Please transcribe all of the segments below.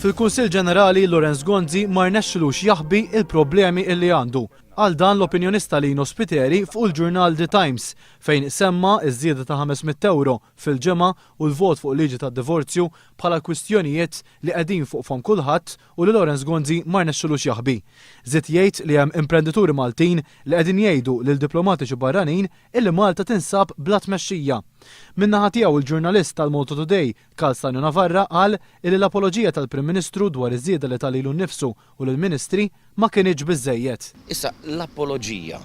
Fil-Kunsill Ġenerali Lawrence Gonzi ma rnexxilux jaħbi il-problemi illi għandu. Qal dan l-opinjonista Lino Spiteri fuq il-ġurnal The Times fejn semma ż-żieda ta' 500 ewro fil-ġimgħa u l-vot fuq liġi tad-divorzju bħala kwistjonijiet li qegħdin fuq fomm kulħadd u li Lawrence Gonzi ma rnexxilux jaħbi. Żied jgħid li hemm imprendituri Maltin li qegħdin jgħidu lil diplomatiċi barranin illi Malta tinsab bla tmexxija. Min-naħa tiegħu il-ġurnalist tal-Malta Today, Karl Stagno Navarra qal illi l-apoloġija tal-Prim Ministru dwar iż-żieda li ta lilu nnifsu u lill-Ministri ma kinitx biżżejjed. Issa, l-apoloġija,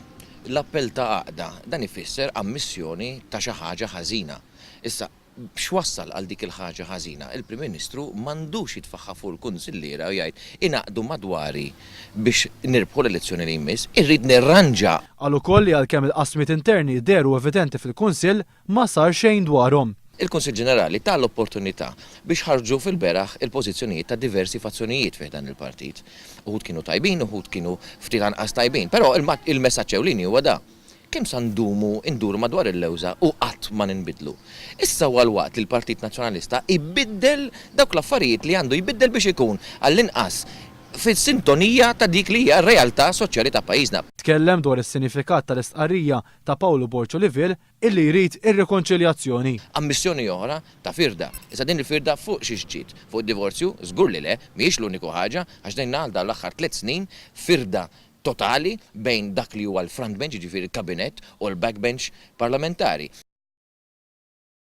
l-appell ta' għaqda, dan ifisser ammissjoni ta' xi ħaġa ħażina. Issa, x'wassal għal dik il-ħaġa ħażina? Il-Prim Ministru m'għandux jitfagħha fuq il-kunsilliera u jgħid, ingħaqdu madwari biex nirbħu l-elezzjoni li jmiss, irrid nirranġa. Qal ukoll li għalkemm il-qasmiet interni dehru evidenti fil-Kunsill, ma sar xejn dwarhom. Il-Kunsill Ġenerali ta l-opportunità biex ħarġu fil-beraħ il-pożizzjonijiet ta' diversi fazzjonijiet fi ħdan il-partit. Uħud kienu tajbin, uħud kienu ftit anqas tajbin, però il-messaġġ ewlieni huwa da, Kemm sa ndumu nduru madwar il-lewża u qatt ma ninbidlu? Issa huwa l-waqt li l-Partit Nazzjonalista jbiddel dawk l-affarijiet li għandu jbiddel biex ikun għall-inqas fis-sintonija ta' dik li hija r-realtà soċjali ta' pajjiżna. Tkellem dwar is-sinifikat tal-istqarrija ta' Pawlu Borg Olivier illi jrid ir-rikonċiljazzjoni. Ammissjoni oħra ta' firda. Issa din il-firda fuq xiex ġiet? Fuq id-divorzju? Żgur li le, mhijiex l-uniku ħaġa, għax dejna għal dawn l-aħħar tlett snin firda totali bejn dak li huwa l-front bench, jiġifieri l-kabinett, u l-back bench parlamentari.